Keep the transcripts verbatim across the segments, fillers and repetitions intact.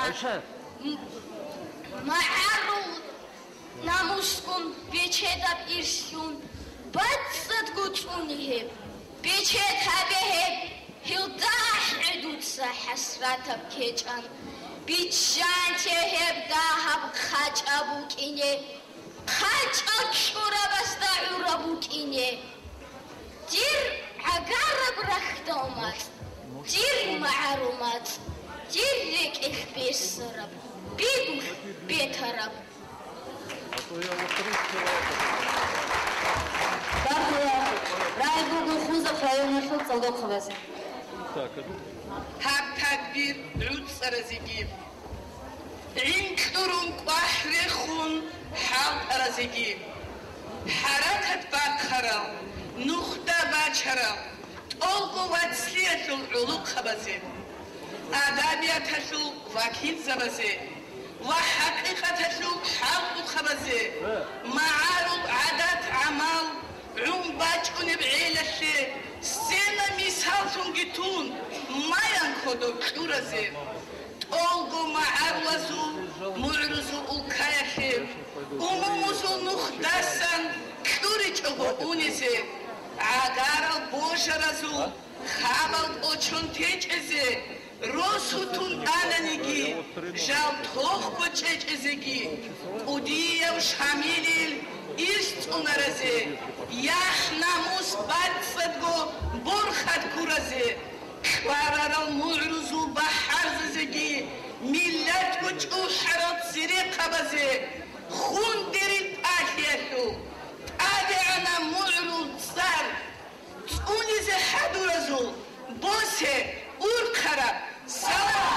М-, магӀарул намусгун бечедаб ирслъун бацӀцӀадго цӀуне гьеб. Бечед гьабе гьеб, гьелда ахӀи дуца хӀасратаб кечӀан. Биччанте гьеб дагьаб хъачӀаб букӀине, хъачӀал кьурабазда гӀураб букӀине. Дир гӀагараб рахьдал мацӀ, дир магӀарул мацӀ, дир рекӀелъ бесараб, бигулъ бетараб. Бакула райгургун Хунзахъ районалъул цӀалдохъабазе. Гьаб тадбир гӀуцӀаразеги, гӀин кьурун кӀвахӀ рехун хӀалтӀаразеги, хӀаракат бахъарал, нухда бачарал, тӀолго вацлъиялъул гӀулухъабазе, адабияталъул вакилзабазе ва хӀакъикъаталъул хӀалкӀухъабазе, магӀарул гӀадат-гӀамал гӀун бачӀунеб гӀелалъе сцена мисаллъунги тун, маян кодоб кьуразе, тӀолго магӀарулазул мугӀрузул улкаялъе, умумузул нухдасан кьуричӀого унизе, гӀагарал божаразул хабал кӀочон течӀезе, росу тун ананиги, жал тохго чӀечӀезеги, кӀудияв Шамилил ирс цӀунаразе, яхӀ-намус бацӀцӀадго борхатаб ккуразе, кьварарал мугӀрузул бахӀарзазеги, миллатго чӀухӀарал церехъабазе, хундерил пахӀиялъул тӀадегӀанаб мугӀрул цӀар цӀунизе хӀадуразул босе урхъараб салам.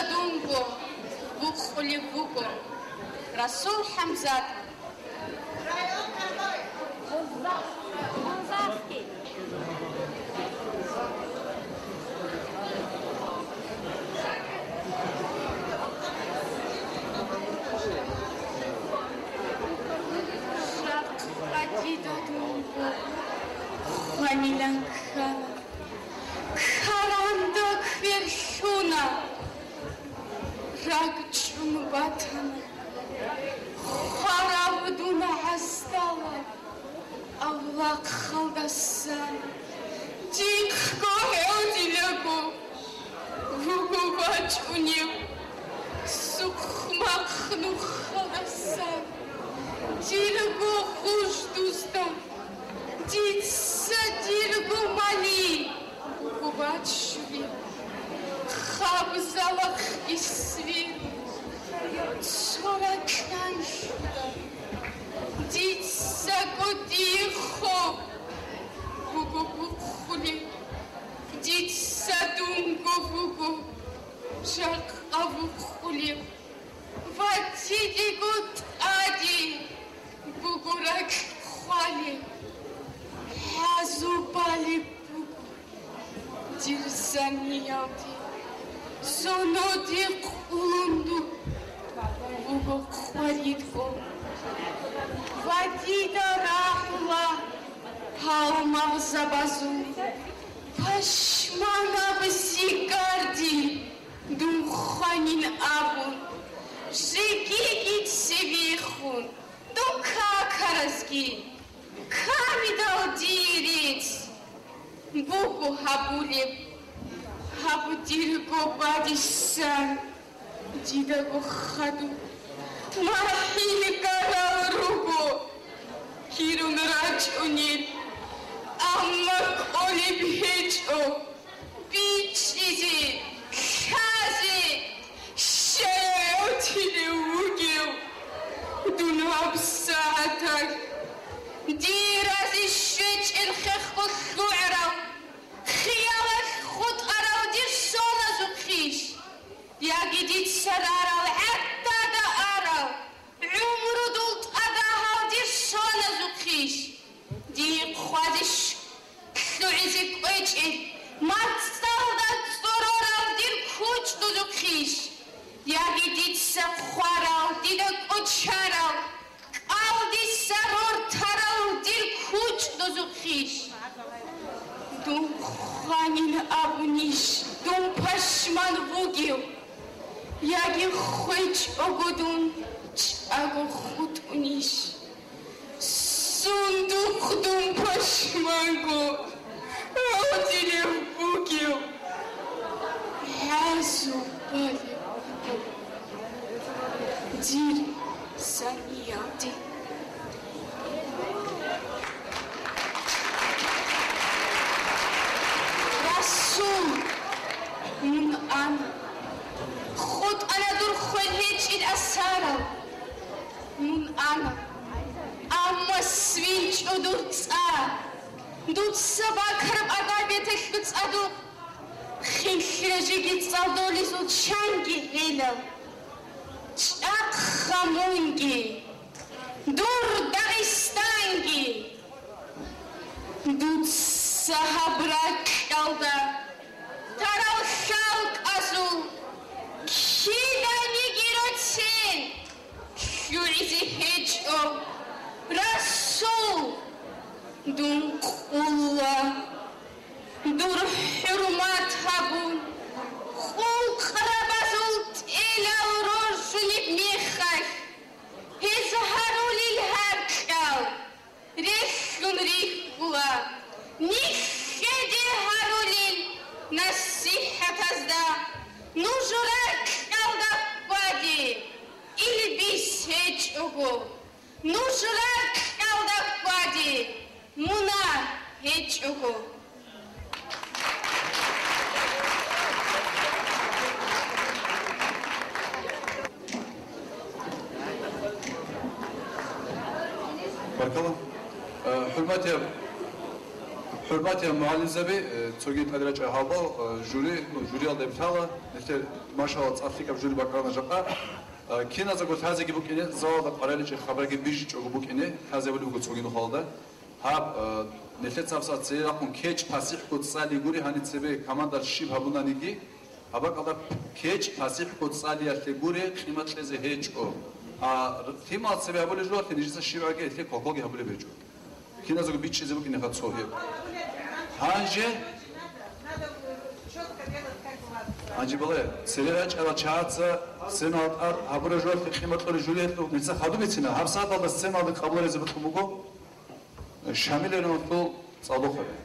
дунго букъулеб буго Расул ХӀамзат. Жакъа дида дунго хванила ккана. Каранда квер лъуна, ракӀчӀун батана. Хвараб дун гӀасдала авлахъалдасан, дихъго гьев дилаго вуго вачӀунев. Сухъмахъ нухалдасан дирго гъуждузда, дица дирго мали вачӀунев. Хабзалахъ исвиру цо ракьанлъуда, дицаго дихъо буго бухъулеб, дица дунго буго жакъа бухъулеб, ва дидего тӀаде буго ракь хвалеб, гьазу балеб буго. Дир саниялде, зоноде къулунду буго хъваридго. Ва дида рагьула гьал магъзабазул пашманаб зигарди дун хванин абун, жегиги цевехун, дун какаразги. Камидал дие рецц буго гьабулеб, гьаб дирго бадисан дидаго хадуб. МахӀил гарал руго кирун рачӀунел, амма кӀолеб гьечӀо. БичӀчӀизе, лъазе, щай гӀутилев вугев дун гьаб сагӀаталъ? Дир разе щвечӀел хехго лъугӀарав, хиялалъ хутӀарав дир соназухъищ? Яги дица рарал гӀадада арал, гӀумрудул тӀадагьал дир соназухъищ? Дихъ хвазе щ-, лъугӀизе кӀвечӀел, мацӀалда цӀорорал дир кучӀдузухъищ? Яги дица хварал, дида кӀочарал, кӀал дица рортарал дир кучӀдузухъищ? Дун хванин абунищ дун пашман вугев? Яги хвечӀого дун чӀаго хутӀунищ? Сундухъ дун пашманго гӀодилев бугев? ГӀазу балев буго дир саниялде. Расул, мун ана. ХутӀана дур хвел гьечӀил асарал. Мун ана, амма свинчӀо дур цӀа. Дуца бакараб агар бетелъго цӀадухъ, хинлъи режеги цӀалдолезул чанги гьелал. ЧӀахъа мунги, дур Дагъистанги. Дуца гьаб ракьалда тарал лъалкӀазул киданиги роцен лъугӀизе гьечӀо, Расул, дун къулла. Дур хӀурмат гьабун, къулкърабазул тӀелал роржунеб мехалъ, гьез гьарулел гьаркьал релълъун рихьула. Нилъеде гьарулел насихӀатазда нуж ракьалда хьваде, илбис гьечӀого. Нуж ракьалда хьваде, мунагь гьечӀого. Баркала. Э, хӀурматияв, ХӀурматиял мугӀалимзаби, э, цоги тӀаде рачӀа гьалбал, э, жюри, ну, жюриялда лъала, нилъер, машалла, цӀакъ лъикӀаб жюри бакӀарана жакъа. Э, киназего лъазеги букӀине, залалда къвариличи хабарги бижичӀого букӀине, лъазабулеб буго цоги нухалда. Гьаб, э, нилъеца гьабсагӀат цере рахъун кечӀ пасихӀго цӀали гури, гьаниб цебе командал щиб гьабунаниги, гьабакӀалда кечӀ пасихӀго цӀалиялъе гури, къимат кьезе гьечӀо. А р-, лъимал цебе гьабулеб жо, нижеца щибгӀаги гьелъе кокоги гьабулеб гьечӀо. Киназего бичӀчӀизе букӀинеха цо гьеб. Гьанже, гьанже бале, цере рачӀарал чагӀаца сценала тӀад гьабураб жоялъе къимат кьолеб жо гьечӀо, нилъеца хадуб бицина, гьабсагӀаталда сценалда къабуларизе бокьун буго Шамил Риналъул цӀалдохъаби.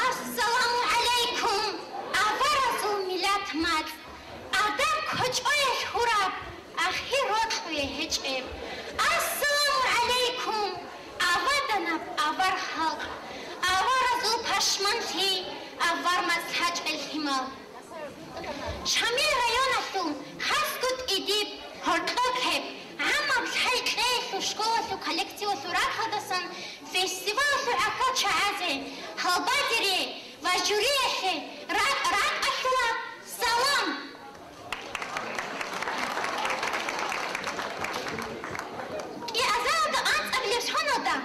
Ассаламу гӀалайкум, аваразул миллат мацӀ! Адам кочӀоялъ хьураб, ахир рокьуе гьечӀеб. Ассаламу гӀалайкум, аваданаб авар халкъ, аваразул пашманлъи, авар мацӀ гьачӀел лъимал. Шамил районалъул хасго тӀидиб, гьоркьоб гьеб, гӀамаб лъай кьеялъул школалъул коллективалъул рахъалдасан фестивалалъул гӀахьал чагӀазе, гьалбадере ва жюриялъе ракӀ-ракӀалъула салам! КӀиазаралда анцӀабилеб соналда,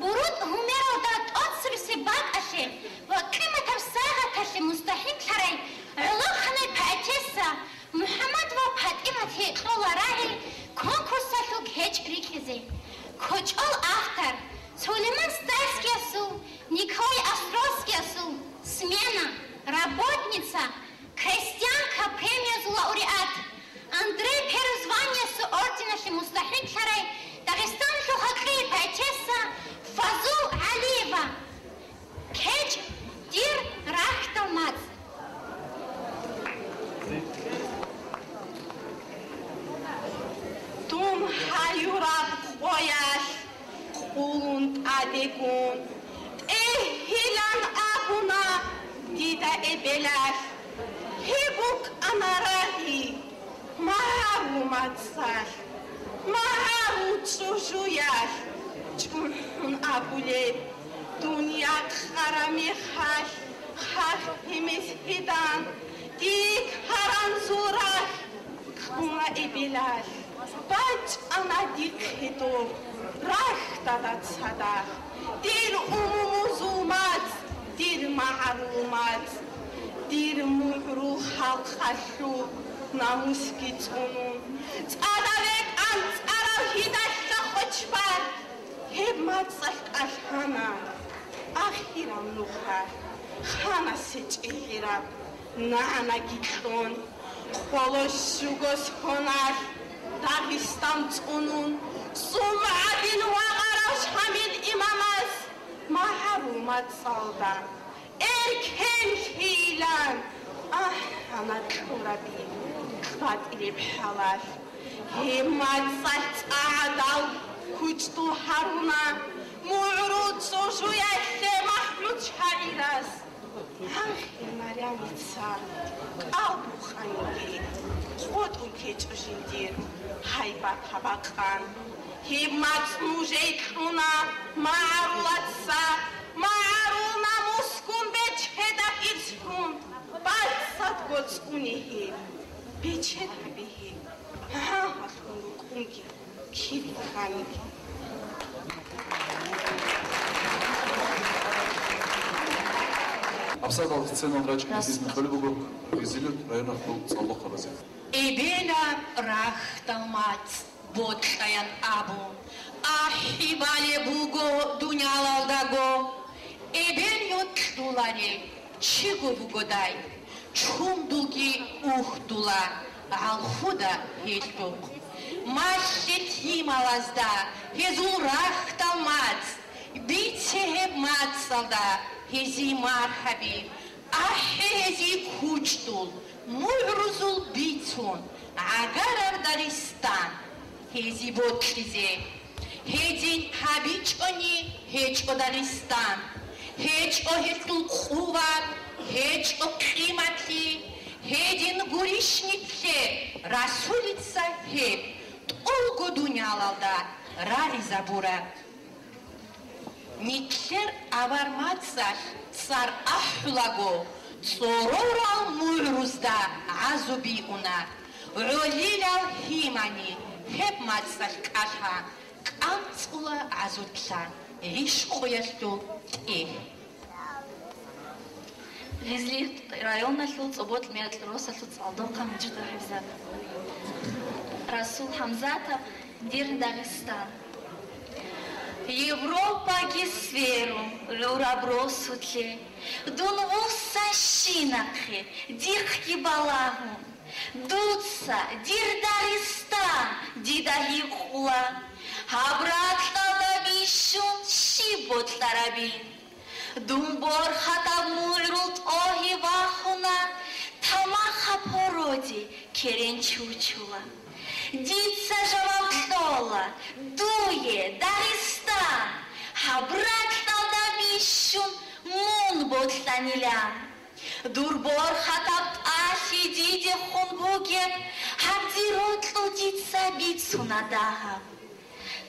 бурутӀ гьумералда тӀоцебесеб бакӀалъе ва къиматаб сагӀаталъе мустахӀикълъарай гӀолохъанай поэтесса МухӀаммад ва ПатӀимат гьекъола рагӀи конкурсалъул кечӀ рикӀкӀизе. КочӀол автор, Сулейман Стальскиясул, Николай Островскиясул, Смена, Работница, Крестьянка премиязул лауреат, Андрей Первый званиясул орденалъе мустахӀикълъарай Дагъистаналъул халкъие поэтесса Фазул ГӀалиева. КечӀ, дир рахьдал мацӀ. Дун гьаюраб къоялъ къулун тӀадегун, тӀегьилан абуна дида эбелалъ, гьеб букӀана рагӀи. МагӀарул мацӀалъ, магӀарул чӀужуялъ чӀухӀун абулеб, дунъя ккараб мехалъ, хъахӀимез гьедан, дихъ гьаранзул рахь кьуна эбелалъ, бачӀана дихъе доб рахьдада цадахъ, дир умумузул мацӀ, дир магӀарул мацӀ. Дир мугӀрул халкъалъул намусги цӀунун, цӀадаб бетӀер цӀарав гьидалъа хочбар, гьеб мацӀалъ кӀалъана ахирал нухалъ, хана сечӀегӀираб нагӀанаги кьун, хъоло щуго соналъ Дагъистан цӀунун, сум гӀадин вагъарав Шамил имамас магӀарул мацӀалда. Эркенлъийилан ахӀана кьураби батӀилеб хӀалалъ. Гьеб мацӀалъ цӀадал кучӀдул гьаруна мугӀрул чӀужуялъе МахӀмуд шагӀирас. Гьанхъи Марямица кӀал бухъаниги, къотӀун ккечӀо жиндир гьайбатаб бакъан. Гьеб мацӀ нужей кьуна магӀарулаца, магӀарул намусгун бечедаб иццгун, бацӀцӀадго цӀуне гьеб, бечед гьабе гьеб, гьагьалъун рукӀунги киб бухъаниги. ГьабсагӀаталъ сценал рачӀине гьезие кьолеб буго Гъизилил районалъул цӀалдохъабазе. Эбелаб рахьдал мацӀ бокьаян абун, ахӀи балеб буго дуниялалдаго. Эбел йокьуларел чиго бугодай, чундулги ухдула гӀалхуда гьелъухъ. Малъе лъималазда гьезул рахьдал мацӀ, бице гьеб мацӀалда гьезие мархӀаби. АхӀе гьезие кучӀдул, мугӀрузул бицун, гӀагарар Дагъистан гьезие бокьизе. Гьедин гьабичӀони гьечӀо Дагъистан, гьечӀо гьелъул къуват, гьечӀо къиматлъи, гьедин гурищ нилъер Расулица гьеб тӀолго дуниялалда рагъизабураб. Нилъер авар мацӀалъ цӀар ахӀулаго, цӀорорал мугӀрузда гӀазу биуна. ГӀолилал гьимани гьеб мацӀалъ кӀалъа, кӀанцӀула гӀазутлъан гӀишкъуялъул тӀегь. Гъизлият районалъул ЦӀобокьмият росалъул цӀалдохъан мужид ХӀамзат. Расул ХӀамзатов, «Дир Дагъистан». Европаги сверун гӀураб росулъе, дун вуссанщинахъе дихъги балагьун, дуца, дир Дагъистан, дида гьикъула. Гьаб ракьалда бищун щиб бокьарабин? Дун борхатаб мугӀрул тӀогьи вахуна, тамахаб гьороде керен чучула. Дица жаваб кьола дуе, Дагъистан, гьаб ракьалда бищун мун бокьанилан. Дур борхатаб тӀалъи дидехун бугеб, гьаб дир рокьул дица бицуна дагьаб.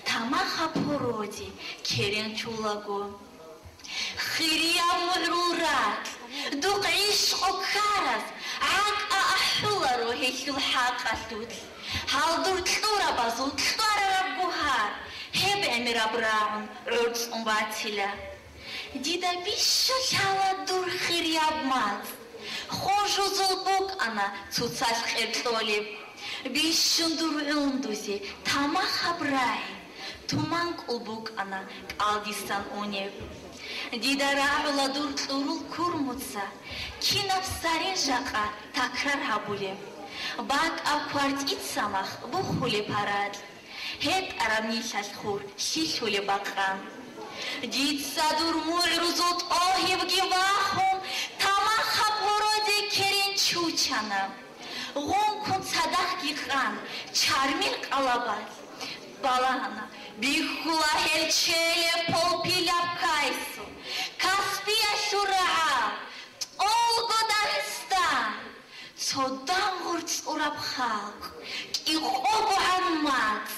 Тамахаб гьороде керен чулаго. Хирияб мугӀрул ракь, духъ гӀишкъу ккараз гӀакӀа ахӀуларо гьелъул хӀакъалъулъ. Гьал дур кьурабазул кьварараб гугьар, гьеб гӀемераб рагӀун гӀорцӀун батила. Дида бищун лъала дур хирияб мацӀ, хожузул букӀана цоцалъ къеркьолеб. Бищун дур гӀундузе тамахаб рагӀи, туманкӀул букӀана кӀалдисан унеб. Дида рагӀула дур кьурул курмуца, кинаб сарин жакъа такрар гьабулеб. БакӀаб квартица мах бухулеб гьаракь. ГьетӀараб нилъалъ хур лъилъулеб бакъан. Дица дур мугӀрузул тӀогьибги вахун, тамахаб гьороде керен чучана. Гъункун цадахъги къан, чармил къалабалъ балагьана, бихьула гьел челеб полпилаб кайсу, Каспиялъул рагӀал, тӀолго Дагъистан. Цо дагъур цӀураб халкъ, кӀикъого гӀан мацӀ,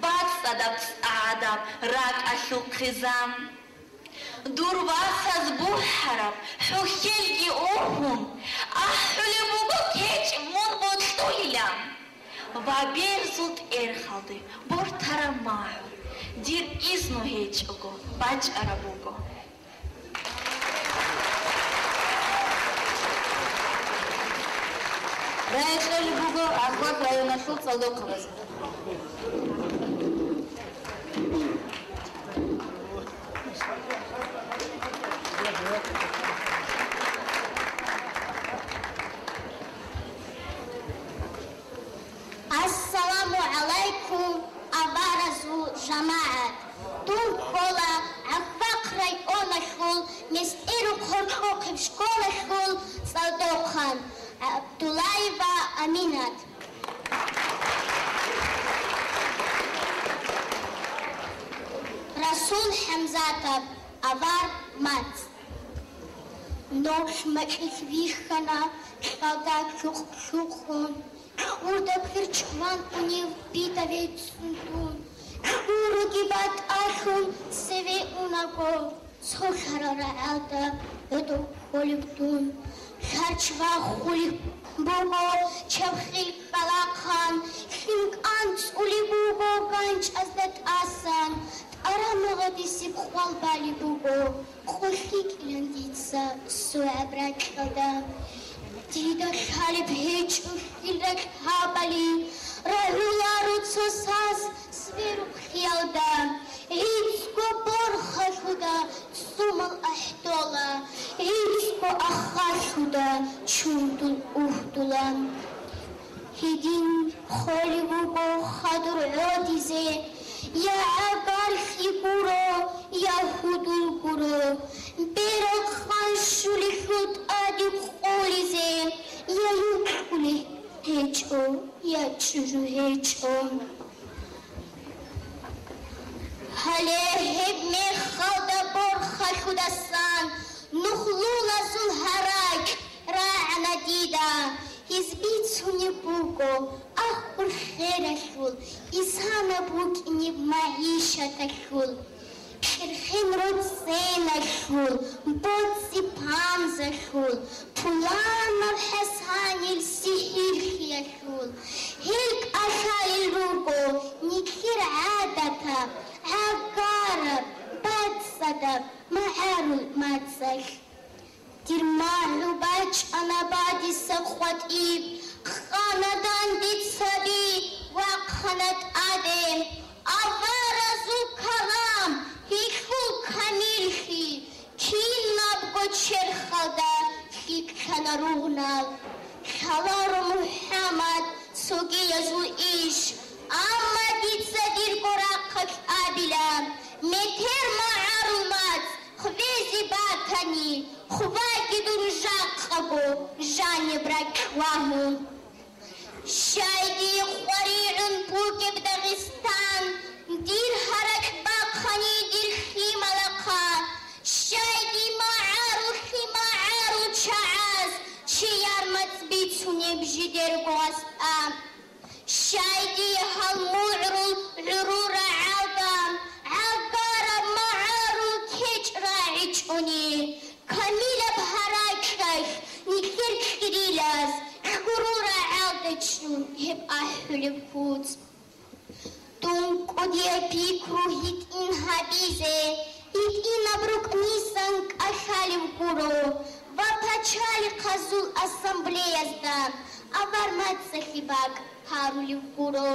бацӀцӀадаб цӀадаб ракӀалъул хъизан. Дур васаз бухӀараб хӀухьелги ухьун, ахӀулеб буго кечӀ мун бокьулилан. Ва берзул тӀерхалде бортараб магӀу, дир изну гьечӀого бачӀараб буго. Рагьикьалеб буго Ахлах районалъул цӀалдохъабаз. Ассаламу гӀалайкум, аваразул жамагӀат! Дун ккола ГӀахьвахъ районалъул МестӀиру хъоркьохъеб школалъул цӀалдохъан ГӀабдуллаева Аминат. Расул ХӀамзатов, «Авар мацӀ». Нолъ макьилъ вихьана кьалда лъукъ-лъукъун, кьурда квер чӀван унев бида веццун дун, кьуруги батӀалъун цеве унаго, цо лъарал рагӀалда гӀодов кколев дун. Лъарчвахъулеб буго чабхил кьалахъан, лъим кӀанцӀулеб буго ганчӀазда тӀасан, тӀарамагъадисеб хвал балеб буго. Къулъи кьилан дица сугӀаб ракьалда. Дида лъалеб гьечӀо хил ракь гьабали, рагӀуларо цо саз сверухъ хиялда. ГӀицӀго борхалъуда цумал ахӀдола, гӀицӀго ахалъуда чурдул угьдула. Гьедин холев вуго хадур гӀодизе, я гӀагарлъи гуро, Я гьудул гуро, берал къанщулелъул тӀаде къулизе, я юкьулей гьечӀо, я чӀужу гьечӀо. Гьале гьеб мехалда борхалъудасан нухлулазул гьаракь рагӀана дида, гьез бицунеб буго ахӀул хералъул, исанаб букӀинеб магӀишаталъул. ХӀерхен роценалъул, боцӀи-панзалъул, пуланаб ХӀасанил сихӀирлъиялъул, гьел кӀалъалел руго нилъер гӀадатаб, гӀагараб, бацӀцӀадаб магӀарул мацӀалъ. Дир магӀу бачӀана бадиса къватӀиб, хана дандицаби, вахъана тӀаде. Аваразул калам, гьелъул камиллъи, кинабго черхалда лъикӀлъана ругънал. Лъаларо, МухӀаммад, цогиязул иш, амма дица дирго рахъалъ абила: метер магӀарул мацӀ хвезе батани, хваги дун жакъаго жаниб ракь вагьун. Щай дие къваригӀун бугеб Дагъистан, дир гьаракь бахъани дир лъималахъа, щай дие магӀарулъи магӀарул чагӀаз чияр мацӀ бицунеб жидерго гъастӀа. Щай дие гьал мугӀрул гӀурул рагӀалда гӀагараб магӀарул кечӀ рагӀичӀони, камилаб гьаракьалъ нилъер кьирилаз гӀурул рагӀалда чӀун гьеб ахӀулеб куц. Дун кӀудияб пикру гьитӀин гьабизе, гьитӀинаб рукӀнисан кӀалъалев гуро ва пачалихъазул ассамблеязда авар мацӀалъе бакӀ гьарулев гуро.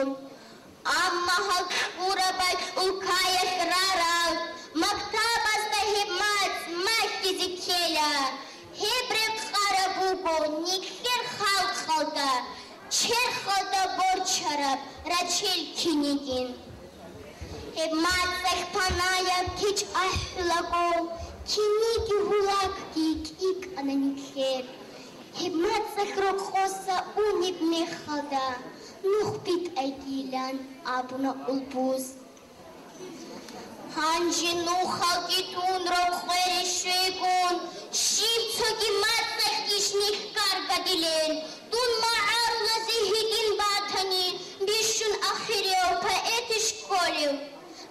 Амма гьал кьураб бакьулкаялъ рарал мактабазда гьеб мацӀ малъизе ккела. Гьеб рекъараб буго нилъер халкъалда, черхалда борчараб рачел кинигин. Гьеб мацӀалъ панаяб кечӀ ахӀулаго, киниги гьулакги кӀикӀана нилъер. Гьеб мацӀалъ рокъоса унеб мехалда, нух битӀайгилан абуна улбуз. Гьанже нухалги дун рокъоре щвейгун, щиб цоги мацӀалъ иш нилъ каргадилел, дун магӀарулазе гьитӀин батани, бищун ахирияв поэтищ кколев.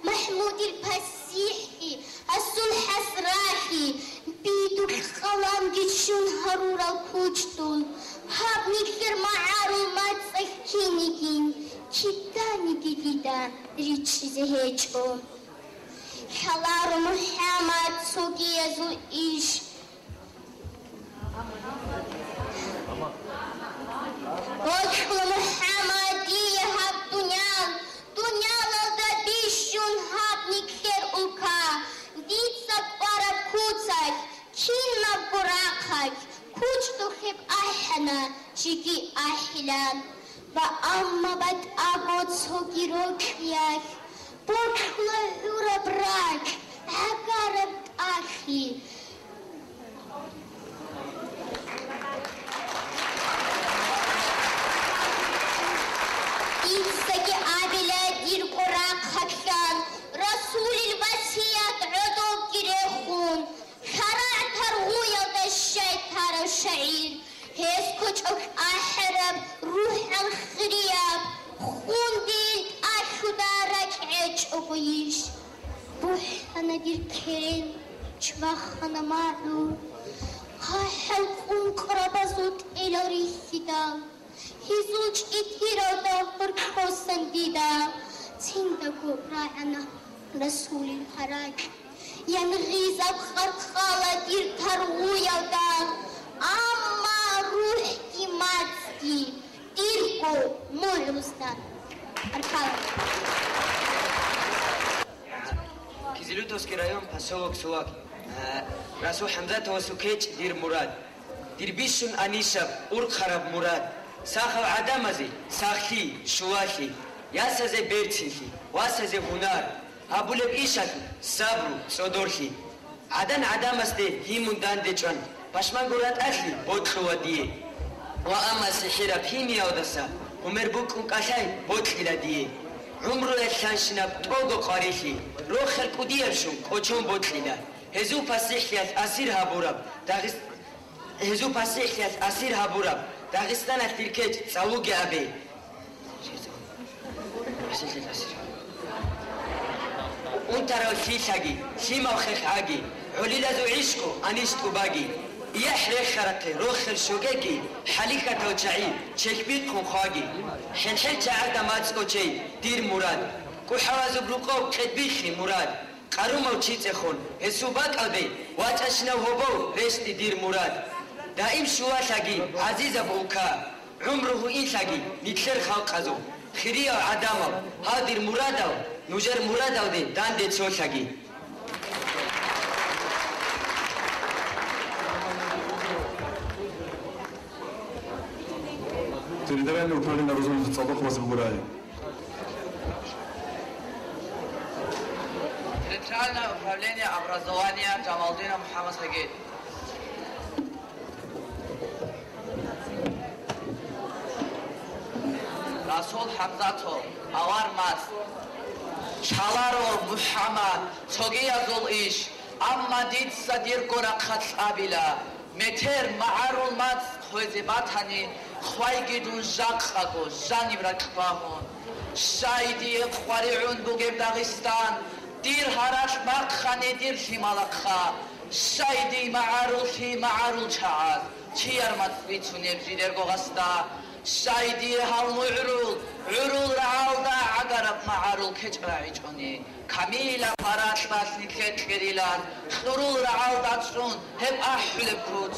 МахӀмудил пасихӀлъи, гьасул хӀасралъи, бидулъ къаламги ччун гьарурал кучӀдул, гьаб нилъер магӀарул мацӀалъ кинигин, киданиги дида ричӀчӀизе гьечӀо. Лъаларо, МухӀаммад, цогиязул иш. Бокьула, МухӀаммад, дие гьаб дуниял, дуниялалда бищун гьаб нилъер улка. Дица кӀвараб куцалъ, кинабго рахъалъ, кучӀдулъ гьеб ахӀана, жеги ахӀила. Ва амма батӀаго цоги рокьиялъ, бокьула гӀураб ракь, гӀагараб тӀалъи. Дицаги абила дирго рахъалъан, Расулил васият гӀодобги рехун, шарагӀ таргъуялда щай тарав шагӀир, гьес кочӀолъ ахӀараб рухӀал хирияб, хундил тӀалъуда ракӀ гӀечӀого йиш. БухӀана дир керен, чвахана магӀу, хъахӀал къункърабазул тӀелал рихьидал, гьезул чӀитиралда гьоркьосан дида циндаго рагӀана Расулил гьаракь. Янгъизаб къаркъала дир таргъуялда, амма рухӀги мацӀги дирго мугӀрузда аркала. Кизилюртовский район, поселок Сулак. Э, Расул ХӀамзатовасул кечӀ дир мурад. Дир бищун анищаб, урхъараб мурад. Сахал гӀадамазе сахлъи, щулалъи, ясазе берцинлъи, васазе гьунар. Гьабулеб ишалъ сабру, цӀодорлъи. ГӀадан гӀадамасде гьимун данде чӀван, пашманго ратӀалъи бокьула дие. Ва амма сихӀираб гьимиялдаса гьумер букӀун кӀалъай бокьила дие. ГӀумруялъанщинаб тӀолго къварилъи, рохел кӀудияб щун кӀочон бокьила. Гьезул пасихӀлъиялъ асир гьабураб Дагъис-, гьезул пасихӀлъиялъ асир гьабураб Дагъистаналъ дир кечӀ цӀалуге абе. Унтарав лъилъаги, лъимал хехгӀаги, гӀолилазул гӀишкъу анищ тӀубаги, яхӀ рехарахъе рохел щогеги, хӀалихьатал чагӀи чехьбихъун хъваги, хӀел-хӀел чагӀазда мацӀ кӀочей дир мурад, кӀухӀалазул рукъов къедбихьи мурад. Къарумав чи цӀехун, гьесул бакӀалде вачӀащинав гьобов рещтӀи дир мурад. Даим щулалъаги, гӀазизаб улка, гӀумру гьуинлъаги нилъер халкъазул, хириял гӀадамал, гьал дир мурадал, нужер мурадалде данде цолъаги. Территориальное управление образования цӀалдохъ вазиб гурай. Территориальное управление образования Джамалдинов МухӀаммад Сагид. Расул ХӀамзатов, авар мацӀ. Чаларо, МухӀаммад, цогиязул иш, амма дица дирго рахъалъ абила. Метер магӀарул мацӀ хвезе батани, хвайги дун жакъаго жаниб ракь багьун. Щай дие къваригӀун бугеб Дагъистан, дир гьаралъ бахъани дир лъималахъа. Щай дие магӀаруллъи магӀарул чагӀаз чияр мацӀ бицунеб жидерго гъасда. Щай дие гьал мугӀрул, гӀурул рагӀалда гӀагараб магӀарул кечӀ рагӀичӀони. Камилаб паралъалъ нилъер кьерилан кьурул рагӀалда чӀун гьеб ахӀулеб куц.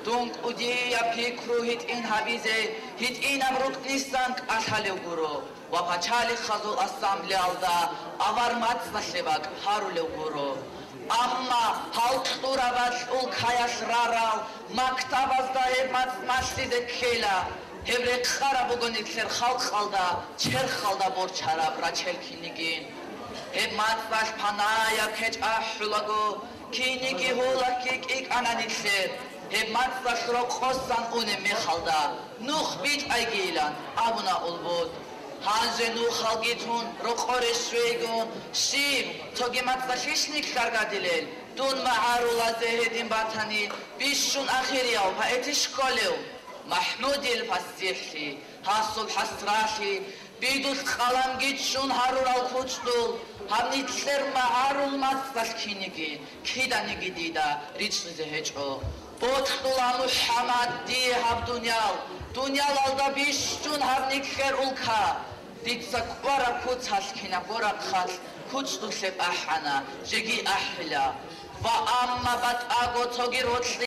Дун кӀудияб пикру гьитӀин гьабизе, гьитӀинаб рукънисан кӀалъалев гуро ва пачалихъазул ассамблеялда авар мацӀалъе бакӀ гьарулев гуро. Амма гьал кьураб улкаялъ рарал мактабазда гьеб мацӀ малъизе ккела. Гьеб рекъараб буго нилъер халкъалда черхалда борчараб рачел кинигин. Гьеб мацӀалъ панаяб кечӀ ахӀулаго, киниги гьулакги кӀикӀана нилъер. Гьеб мацӀалъ рокъосан унеб мехалда, нух битӀайгийилан абуна Улбут. Гьанже нухалги тун рокъоре щвейгун, щиб, цоги мацӀалъищ нилъ рагадилел? Дун магӀарулазе гьедин батани, бищун ахирияв поэтищ кколев? МахӀмудил пасихӀлъи, гьасул хӀасралъи, бидулъ къаламги ччун гьарурал кучӀдул, гьаб нилъер магӀарул мацӀалъ кинигин, киданиги дида ричӀчӀизе гьечӀо. Бокьула, МухӀаммад, дие гьаб дуниял, дуниялалда бищун гьаб нилъер улка. Дица кӀвараб куцалъ кинабго рахъалъ кучӀдулъе ахӀана, жеги ахӀила. Ва амма батӀаго цоги рокьи